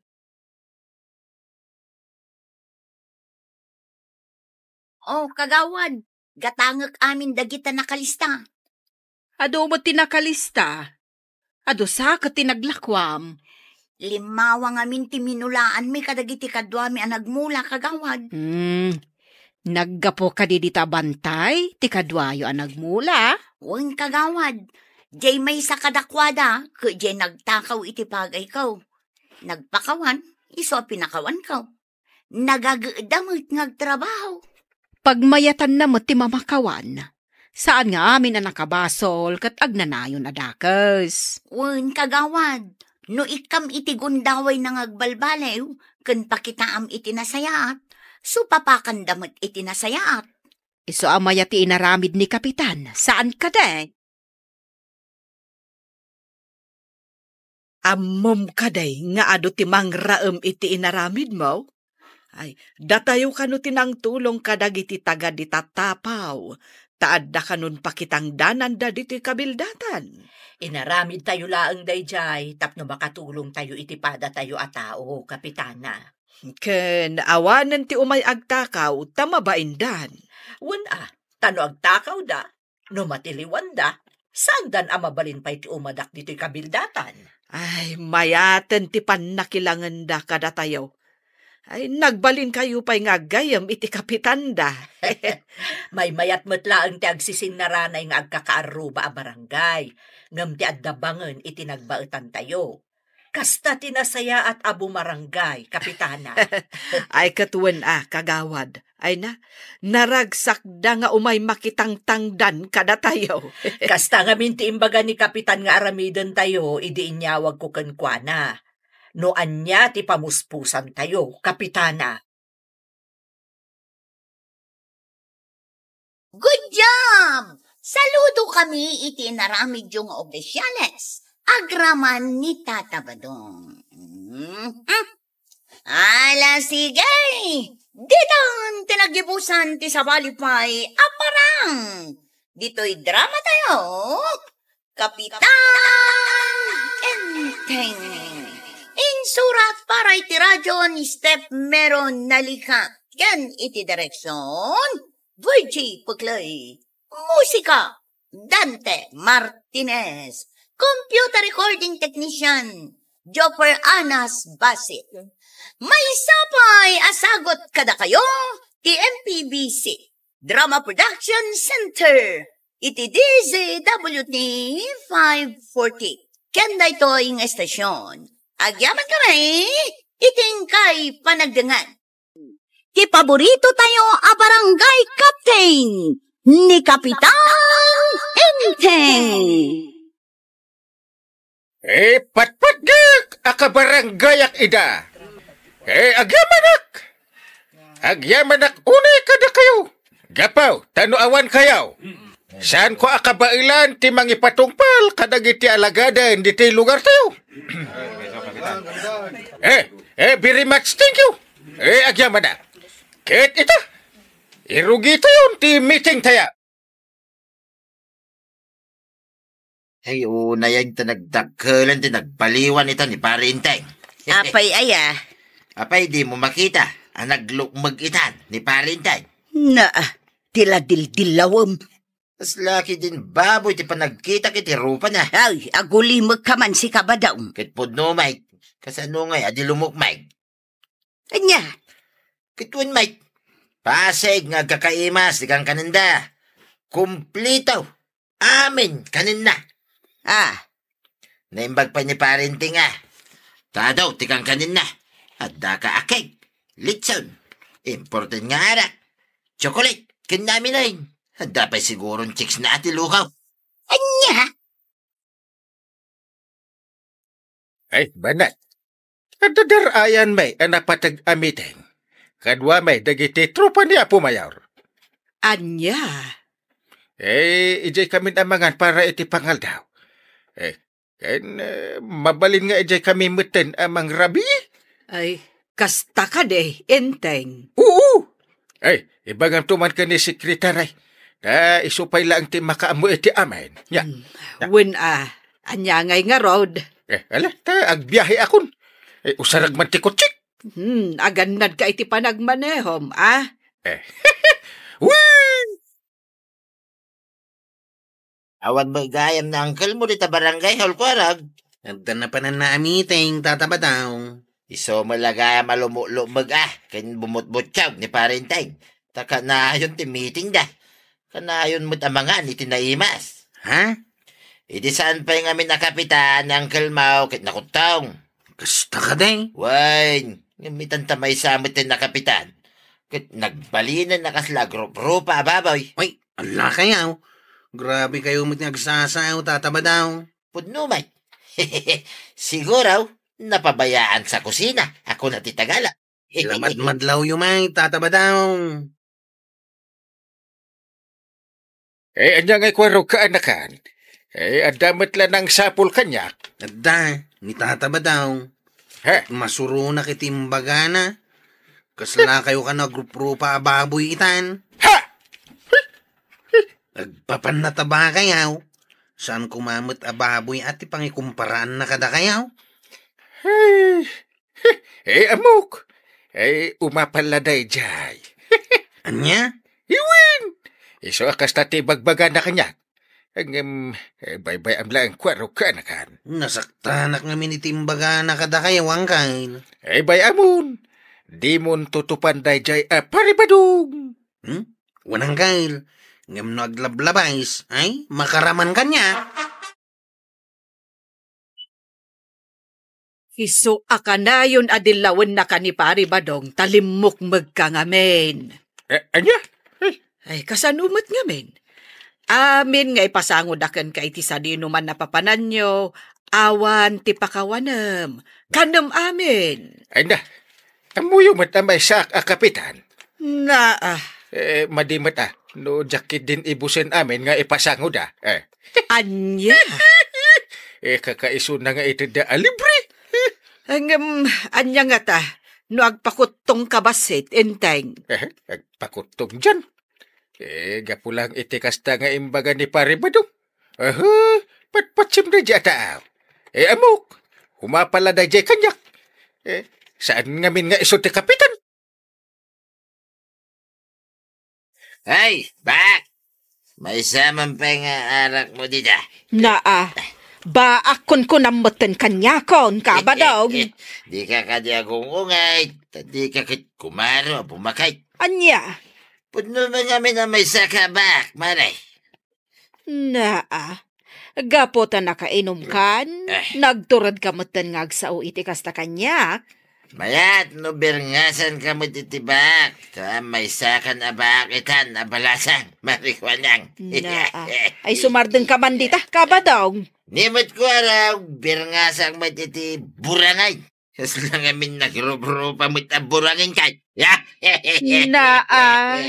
O, kagawad, gatangek amin dagita nakalista. Adu met ti nakalista. Adu sa ket ti naglakuam. Limmawa ngamin ti minulaanmi kadagiti kaduami a nagmula, kagawad. Hmm. Naggapu kadi dita bantay ti kaduayo a nagmula? Wen, kagawad. Diay maysa kadakuada, ket diay nagtakaw iti pagayko. Nagpakawan, isu a pinakawanko. Nagagedda met nga agtrabaho. Pagmayatanna met ti mamakawan. Saan nga amin a nakabasol ket agnanayon a dakes. Wen, kagawad, no ikkam iti gundawayna nga agbalbaliw ken pakitaam iti nasayaat, supapakanda met iti nasayaat. Isu a mayat ti inaramid ni Kapitan, saan kadi? Ammom kadi nga adu ti mangraem iti inaramidmo? Ay, datayo kano ti nangtulong kadagiti taga dita Tapao, ta adda kanon pakitangdananda ditoy kabildatan. Inaramidtayo laeng daydiay tapno makatulongtayo iti padatayo a tao, Kapitana. Ken awanen ti umay agtakaw ta mabaindan. Wen a, ta no agtakawda, no matiliwanda, saandan a mabalin pay ti umadak ditoy kabildatan. Ay, mayaten ti pannakilangenda kadatayo. Ay, nagbalinkayo pay nga aggayyem iti kapitanda. Maymayat met laeng ti agsisinnarana nga agkakaarruba a barangay, ngem ti adda bangen iti nagbaetantayo. Kasta ti nasayaat a bumarangay, Kapitana. Ay, ket wen a, kagawad. Ay na, naragsakda nga umay makitangtangdan kadatayo. Kasta ngamin ti imbaga ni Kapitan nga aramidentayo idi inyawagko kenkuana. No ania ti pamuspusantayo, Kapitana. Good job! Saludo kami iti inaramidyo nga opisyales. Agraman ni Tata Badong. Mhm. Ala, sige! Ditan ti naggibusan ti sabali pay a parang ditoy drama tayo. Kapitan Enteng. Insurat para iti radyo ni Steph Meron Nalikat ken iti direksyon, Virgie Puclay. Musika, Dante Martinez. Computer recording technician, Jopper Anas Basit. Maysa pay a sagut kadakayo ti M P B C Drama Production Center iti D Z W T five forty. Ken daytoy nga estasyon, agyaman kami iti inkay panagdengngeg. Ti paborito tayo a barangay captain ni Kapitan Enteng. Eh, patpatgek a kabaranggayak ida. Eh, agyamanak. Agyamanak unay kadakayo. Gapu ta no awan kayo, saanko a kabaelan ti mangipatungpal kadagiti alagaden diti lugar tayo. Eh, eh, very much thank you. Eh, agyamanak. Ket ita, irugi tayo ti meeting tayo. Ay, unay ta nagdakkelan ti nagbaliwan ita ni Pare Enteng. Apay aya? Apay, dimo makita a naglukmeg ita ni Pare Enteng? Naa, ti la dildillawem. Kasla ketdin baboy ti panagkitak iti rupana. Ay, agulimekka man, sika, Badong. Ket pudno, Mike. Kasano ngay a di lumukmeg? Ania? Ket wen, Mike, pasig nga agkakaimas ti kankanenda. Kumplito. Amin kanenna. Ah. Naimbag pay ni Pare Enteng a. Tadaw ti kankaninna. Addaka a cake, litson, imported nga arak, chocolate, ken naminain. Adda pay siguron chicks na a ti lukaw. Ania? Ay, banat. Adda dar-ayan met a napateg a meeting. Kadua met dagiti tropa ni Apo Mayor. Ania? Eh, idiay kamin a mangan para iti pangaldaw. Eh, ken, eh, mabalin nga idiay kami metten a mangrabii? Ay, kasta kadi, Enteng? Oo. Ay, ibagamto man ken ni Sekretary. Ta isu pay laeng ti makaammo iti amin. Nya. Hmm. Nya. Wen a, ania ngay ngarud? Eh, ala, ta agbiahekon. Eh, usarag man ti kotsek. Hmm, agannadka iti panagmanehom, a? Eh. Wee! Awan met gayam ni uncle mo dita barangay hall, kuarag. Adda napananna a meeting, Tata Badong. Isu met la gayam a lumulumeg a ken bumutbuttiag ni Pare Enteng. Ta kanayon ti meetingda. Kanayon met a mangan iti naimas. Ha? Idi saan pay ngamin a kapitan ni Uncle Mau ket nakuttong. Kasta kadi? Wen, ngem itan ta maysa met ti nakapitan. Ket nagbalinen a kasla agrup-rupa a baboy. Ay, ala kayo. Grabe kayo met nga agsasao, Tata Badong. Pudno met. Siguro, napabayaan sa kusina, a kuna ti Tagalog. Lamadmadlawyo met, Tata Badong. Eh, ania ngay kuarog, kaanakan? Eh, adda met la nangsapul kaniak. Adda, ni Tata Badong. Ha? Masuronak iti imbagana. Kasla kayo kan agrup-rupa a baboy itan. Ha? Agpapanna ta ba kayo? Saan koma met a baboy a ti pangikumparaanna kadakayo? Hey, eh, ammok. Eh, umapal la daydiay. Ania? Wen! Isu a kasta ti ibagbagana kaniak. Ngem, eh, baybay-am laeng kuarog, kaanakan. Nasaktanak ngamin iti imbagana kadakayo, Uncle. Eh, bay-amon. Dimon tutupan daydiay a Pare Badong. Hmm? Wen, Uncle. Ngem no aglablabas, ay, makaraman kaniak. Isu a kanayon a dillawennaka ni Pare Badong, ta limmukmegka ngamin. Eh, ania? Ay. Ay, kasano met ngamin? Amin nga ipasangoda kenka iti sadinoman a papananyo, awan ti pakawanem. Kanem amin. Ay na, ammoyo met a maysaak a kapitan. Naa. Eh, madi met a, no diak ketdin ibusen amin nga ipasangoda. Eh. Ania? Eh, kakaisuna nga itedda a libre. Ngem, ania ngata, no agpakuttongka bassit, Enteng? Eh, agpakuttong dian. Eh, gapu lang iti kasta nga imbaga ni Pare Badong. Aha, patpatsim daydiay a tao. Eh, ammok, umapal la daydiay kaniak. Eh, saan ngamin nga isu ti kapitan? Ay, bak! Maysa man pay nga arakmo dita. Naa, baak kunkunam metten kaniakon, Kabadong. Dika kadi agungungay, ta dika ket kumaro a bumakay. Ania? Pudno met ngamin a maysaka, bak, Mare. Naa, gapu ta nakainumkan, Eh. nagturedka metten nga agsao iti kasta kaniak. Mayat no birngasanka met iti baak, ta maysakan a baak itan a balasang, Mare Kuanang. Naa. Ay, sumardengka man dita, Kabadong. Ni met kuarog, birngasak met iti burangay. Kasla ngamin nagrup-rupa met a burangin kay. Naa.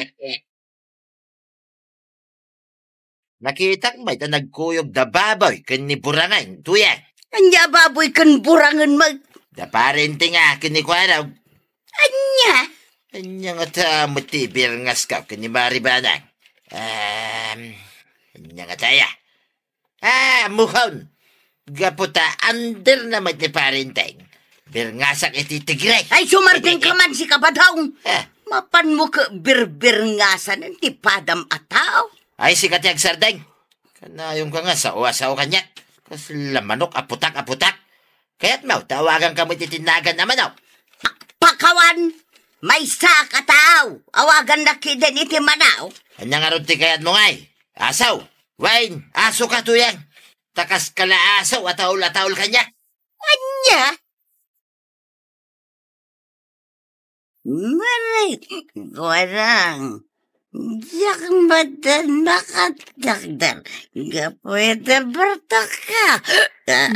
Nakitak met a nagkuyog da baboy ken ni burangin, tuyan. Ania baboy ken burangin met? Da Pare Enteng a ken ni kuarog. Ania? Ania ngata met ti birngaska ken ni Mare Banang? Em, ania ngata aya? Ah, muhon. Gapu ta under na met ni Pare Enteng. Birngasak iti tigre. Ay, sumardengka man, Kabadong. Eh. Mapanmo ket birbirngasan ti padam a tao. Ay, sika ti agsardeng. Kanayonka nga sao a sao kaniak. Kasla manok a putak a putak. Kayatmo, ta awaganka met iti nagan a manok. Pakawan, maysaak a tao. Awagannak ketdin iti manok. Ania ngarud ti kayatmo ngay? Aso, wen, asoka tuyan. ta kas kalaasaw a taul a taul kaniak. Ania? Mari, kuarang, diak madan makadakdar gapu iti bartekka.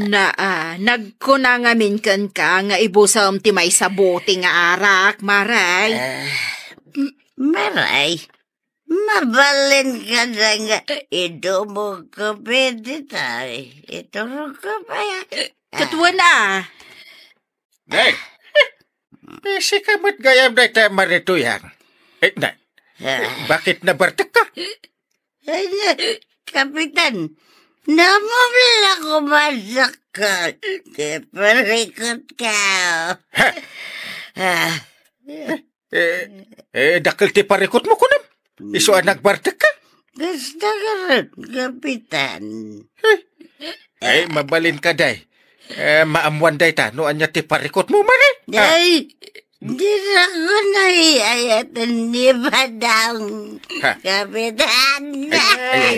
Naa, nagkuna ngamin kenka nga ibusem ti maysa bote nga arak, Maray. Ah, Maray, mabalin kada nga idumogko pwede tay. Iturogko pay. Ket wen a. Nay, bisika met gayam dayta Mari Tuyang. Eh, nay, bakit nabartekka? Ay, Kapitan, namubla ko madakkel. Kaya parikot ka. Ha? Ah. Eh, eh, dakkel ti parikotmo, kunam? Isu a nagbartekka? Kasta garud, Kapitan. Eh, eh, mabalin ka, day. Eh, maammuan dayta, no ania ti parikotmo, Mari? Ah. Ay, dira ko naiayatan ni Badong, Ha? Kapitan. Ay, ay, ay,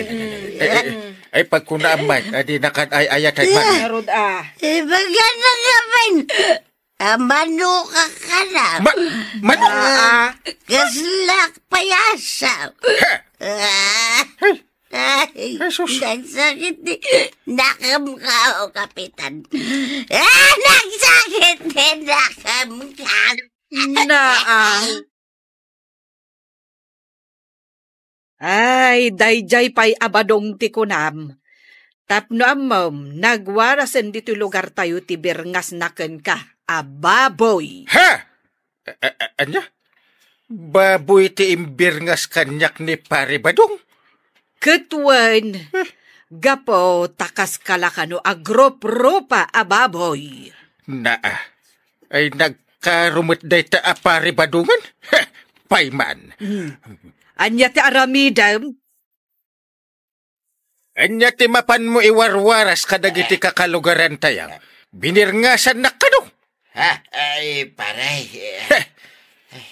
ay, ay, ay, pagkunaam man, adi nakan ay ayatan man. Ngarud, ah. Ibagana nga man. Ah, manukak ka na. Ma-, manu- Ah, kaslak payasa. Ha? Ah, ay, Jesus. Nagsakit ni nakam ka, o Kapitan. Ah, nagsakit ni nakam ka. Naa. Ay, daydiay pay a badong ti kunam. Tapno ammom, nagwarasen ditoy lugartayo ti birngasna kenka a baboy. Ha? A-, a-, a-, ania? Baboy ti imbirngas kaniak ni Pari Badong? Ket wen, gapu ta kas kala kano a grup-rupa a baboy. Naa. Ay, nagkarumet dayta a Pari Badongen? Heh, payman. Hmm. Ania ti aramidem? Ania ti mapanmo iwarwaras kadagiti kakalugarantayo? Binirngasannak kano? Ha? Ay, pare. Heh,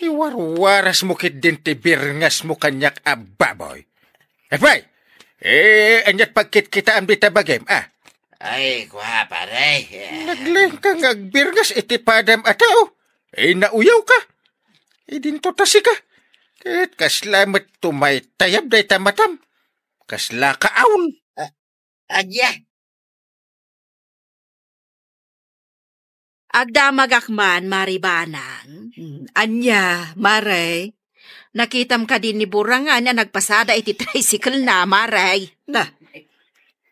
iwarwarasmo ketdin ti birngasmo kaniak a baboy. Apay, eh, ania't pagkitkitaam dita bagim, a? Ay, kua, pare. Naglaingka nga agbirngas iti padam a tao. Eh, nauyaw ka. Idinto ta sika. Ket kasla met tumaytayab dayta matam. Kasla ka aul. A-, ania? Agdamagak man, Mari Banang. Hmm, ania, Mare? Nakitam kadi ni Burangan a nagpasada iti tricycle na, Mare? Na,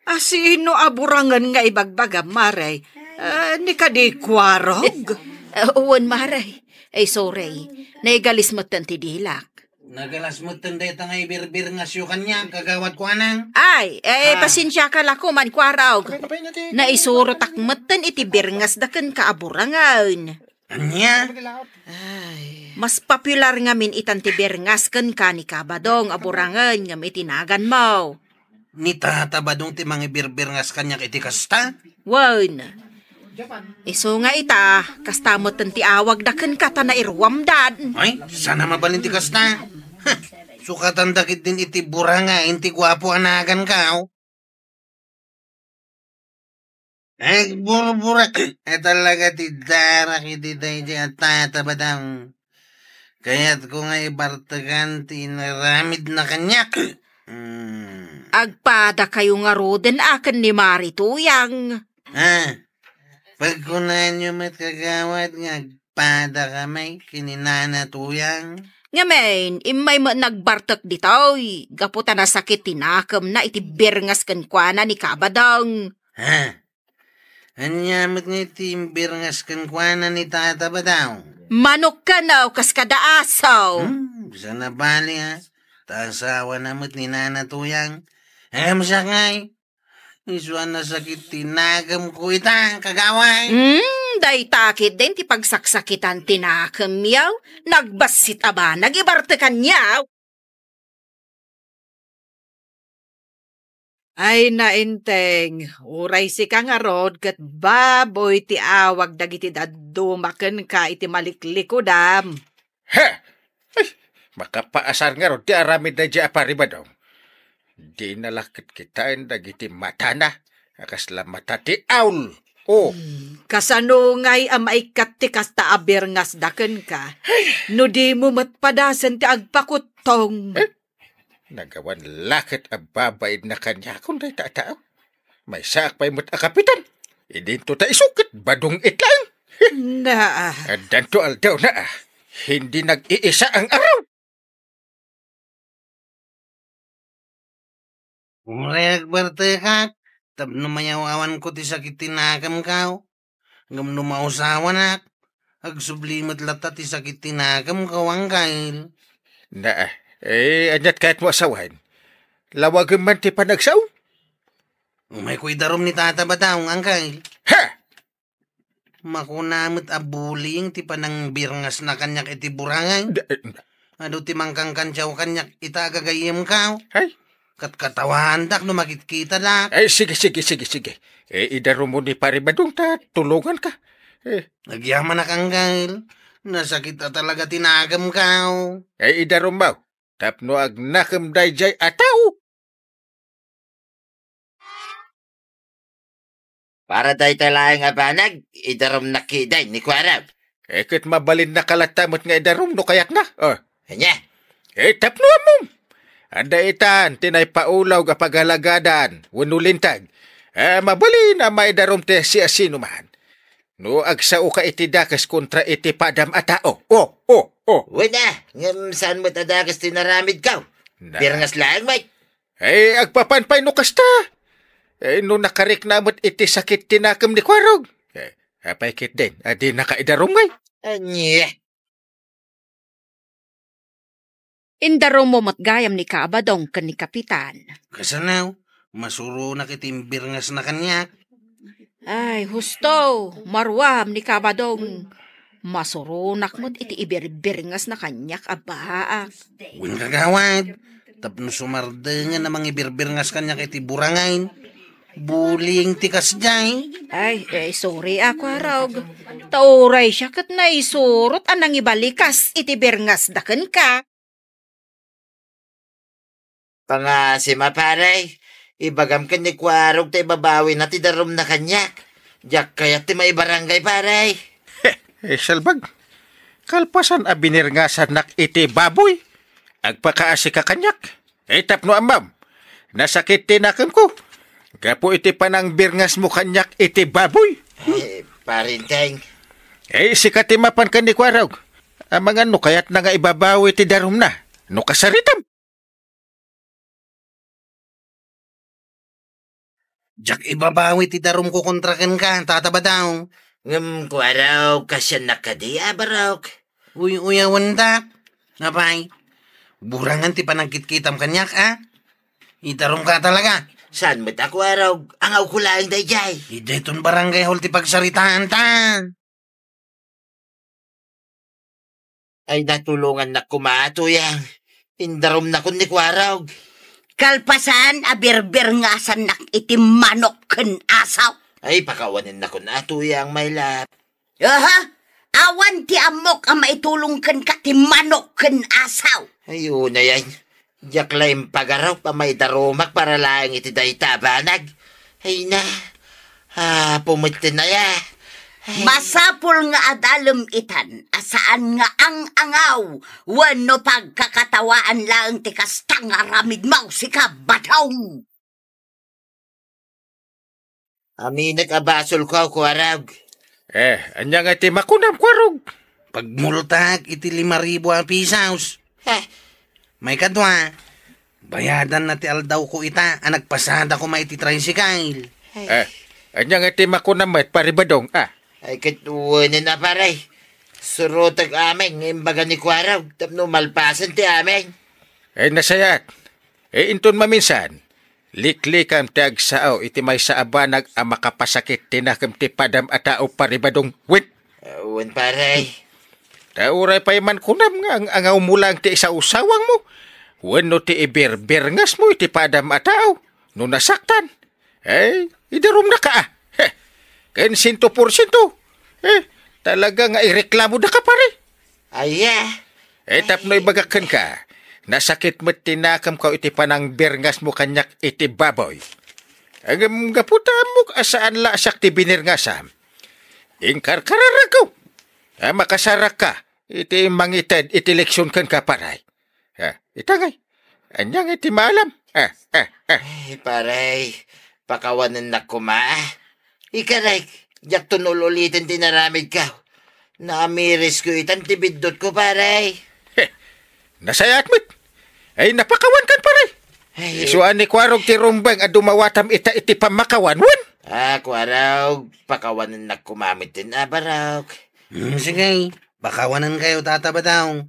a, sino a Burangan nga ibagbagam, Mare? Ah, ni kadi Kuarog? Ah, wen, Mare. Ay, sorry. Naigalis metten ti dilak. Nagalas metten dayta nga ibirbirngasyo kaniak, Kagawad Kuanang. Ay, eh, Ah. pasensiaka la koman, Kuarog. Apay, apay, nati-, Naisurotak metten iti birngasda kenka a Burangan. Ania? Ay. Mas popular ngamin itan ti birngas kenka ni Kabadong a Burangan ngem iti naganmo. Ni Tata Badong ti mangibirbirngas kaniak iti kasta? Wen. Isu nga ita, kasta metten ti awagda kenka ta nairuamdan. Ay, saan a mabalin ti kasta? Heh, sukatanda ketdin iti Burangan ti guapo a naganko. Agburbura a talaga ti darak iti daydi a Tata Badong. Kayatko nga ibartekan ti inaramidna kaniak. Hmm. Agpadakayo ngaruden a ken ni Mari Tuyang. Ah, pagkunaanyo met, Kagawad, nga agpadakami ken ni Nana Tuyang? Ngamin, immay met nagbartek ditoy, gapu ta nasakit ti nakemna iti birngas kenkuana ni Kabadong. Ha? Ania met ngay ti imbirngas kenkuana ni Tata Badong? Manok kano, kas kada aso. Hmm, saan a bali, a? Ta asawana met ni Nana Tuyang. Em, siak ngay. Isu a nasakit ti nagemko ita, Kagawad. Hmm, dayta ketdin ti pagsaksakitan ti nakemyo. Nagbassit a banag ibartekanyo. Ay, Nainteng, uray sika ngarud ket baboy ti awag dagiti dadduma kenka iti maliklikudam. He! Ay, makapaasar ngarud ti aramid daydiay a Pari Badong. Dina la ket kitaen dagiti matana. A kasla mata ti aul. Oh. Hmm, kasano ngay a maikkat ti kasta a birngasda kenka? No dimo met padasen ti agpakuttong. Eh? Nagawan la ket a babainna kaniakon dayta a tao. Maysaak pay met a kapitan. Idinto ta isu ket badong itlaeng. Na. Addanto aldawna a. Hindi nag-iisa ang araw. Uray agbartekak, tapno mayaw-awanko ti sakit ti nakemko. Ngem no mausawanak, agsubli met latta ti sakit ti nakemko, Angkel. Na, eh, aniat kayatmo a sawen? Lawagem man ti panagsao? Umayko idarum ni Tata Badong, Angkel. Ha! Makuna met a bullying ti panangbirngasna kaniak iti burangay. Da-, eh, Adu ti mangkangkantiaw kaniak ita a gagayyemko. Ay. Ket katawaandak no makitkitadak. Ay, sige, sige, sige, sige. Eh, idarummo ni Pare Badong ta tulonganka. Eh. Agyamanak, Angkel. Nasakit a talaga ti nakemko. Eh, idarummo. Tapno agnakem daydiay a tao. Para dayta laeng a banag, idarumnak ketdi ni Kuarog. Eh, ket mabalinnaka latta met nga idarum no kayatna. Oh. Ania? Eh, tapno ammom. Adda itan ti naipaulog a pagalagadan wenno linteg. Eh, mabalin a maidarum ti siasinoman. No agsaoka iti dakes kontra iti padam a tao. Oh, oh, oh. Wen a, ngem saan met a dakes ti naramidko. Na. Birngas laeng met. Eh, agpapan pay no kasta. Eh, no nakarikna met iti sakit ti nakem ni Kuarog. Eh, apay ketdin, a dinaka idarum ngay? Ania? Indarummo met gayam ni Kabadong ken ni Kapitan. Kasano? Masuronak iti imbirngasna kaniak. Ay, husto, maruam ni Kabadong. Masuronak met iti ibirbirngasna kaniak a baak. Wen, kagawad, tapno sumardengen a mangibirbirngas kaniak iti burangayen. Bullying ti kasdiay. Ay, eh, sorry a, Kuarog. Ta uray siak ket naisurot a nangibalikas iti birngasda kenka. Pangasim a, pare. Ibagam ken ni Kuarog ta ibabawina ti darumna kaniak. Diak kayat ti maibarangay, pare. He, eh, salbag. Kalpasan a binirngasannak iti baboy, agpakaasika kaniak. Eh, tapno ammom, nasakit ti nakemko gapu iti panangbirngasmo kaniak iti baboy. Eh, Parinteng. Eh, sika ti mapan ken ni Kuarog. Amangan no kayatna nga ibabawi ti darumna. No kasaritam. Diak ibabawi ti darumko kontra kenka, Tata Badong. Ngem, Kuarog, kasiannak kadi a barok? Uy-uyawendak. Apay, burangan ti panagkitkitam kaniak, a? Idarumka talaga. Saan met a, Kuarog? Angawko laeng daydiay. Idiay ton barangay hall ti pagsaritaanta. Ay, natulongannak koma, Tuyang. Indarumnakon ni Kuarog. Kalpasan a birbirngasannak iti manok ken asaw. Ay, pakawanennakon, a, Tuyang, my love. Aha! Awan ti ammok a maitulong kenka ti manok ken asaw. Ay, unay, ay. Diak la impagarup a maidarumak para laeng iti dayta a banag. Ay na, apo metten aya. Ay. Masapul nga adalem itan a saan nga ang-angaw wenno pagkakatawaan laeng ti kasta nga aramidmo, sika, Badong. Aminek a basolko, Kuarog. Eh, ania nga ti makunam, Kuarog? Pagmultak iti lima ribu a pisos. Eh. Maikadua, bayadan na ti aldawko ita a nagpasada koma iti tricycle. Eh, ania nga ti makunam met, Pare Badong, a? Ay, ket wen a, pare. Surotek amin nga imbaga ni Kuarog tapno malpasen ti amin. Eh, nasayaat. Eh, inton maminsan, liklikam ti agsao iti maysa a banag a makapasakit ti nakem ti padam a tao, Pare Badong. Wen. Ah, wen, pare. Ta uray pay man kunam nga ang-angawmo laeng ti isawsawangmo wenno ti ibirbirngasmo iti padam a tao no nasaktan. Eh, idarumnaka, a. He. Ken siento porsiento. Eh, talaga nga ireklamodaka, pare. Aya. Eh, tapno ibagak kenka, nasakit met ti nakemko iti panangbirngasmo kaniak iti baboy. Ngem gapu ta ammok a saan la a siak ti binirngasam, inkarkararagko a makasarakka iti mangited iti leksion kenka, paray. Ah, ita ngay, ania ngay ti maalam? Ah, ah, ah. Ay, paray, pakawanennak koma. Ikarek, diakton ul-uliten ti inaramidko. Naamirisko itan ti biddutko, paray. Heh, nasayaat met. Ay, napakawankan, paray. Ay, isu a ni Kuarog ti rumbeng a dumawatam ita iti pammakawan, wen? Ah, Kuarog, pakawanennak koma met ti abarok. Hmm, sige, pakawanenkayo, Tata Badong.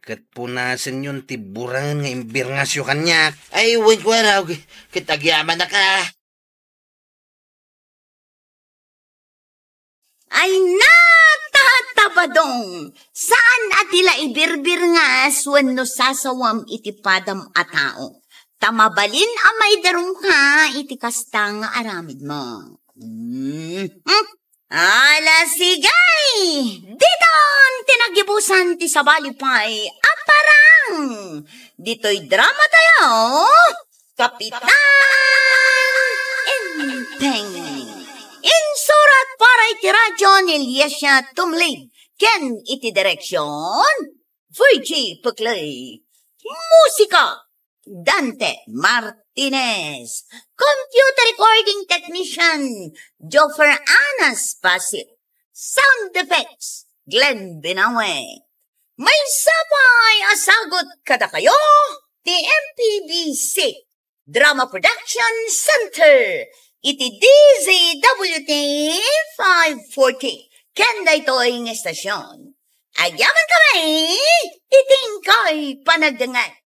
Ket punasenyon ti burangen nga imbirngasyo kaniak. Ay, wen, Kuarog, ket agyamanak a. Ay na, Tata Badong! Saan a ti la ibirbirngas wenno sasawam iti padam a tao. Ta mabalin a maidarumka iti kasta nga aramidmo. Hmm. Ala, sige! Diton ti nagibusan ti sabali pay a parang! Ditoy drama tayo, Kapitan Enteng. Insurat para iti radyo ni Liesia Tumlid ken iti direksyon, Virgie Puclay. Musika, Dante Martinez. Computer recording technician, Joffer Anas Basit. Sound effects, Glenn Binawe. Maysa pay a sagut kadakayo ti M P B C Drama Production Center iti D Z W T five forty. Ken daytoy nga estasyon. Agyamankami iti inkay panagdengngeg.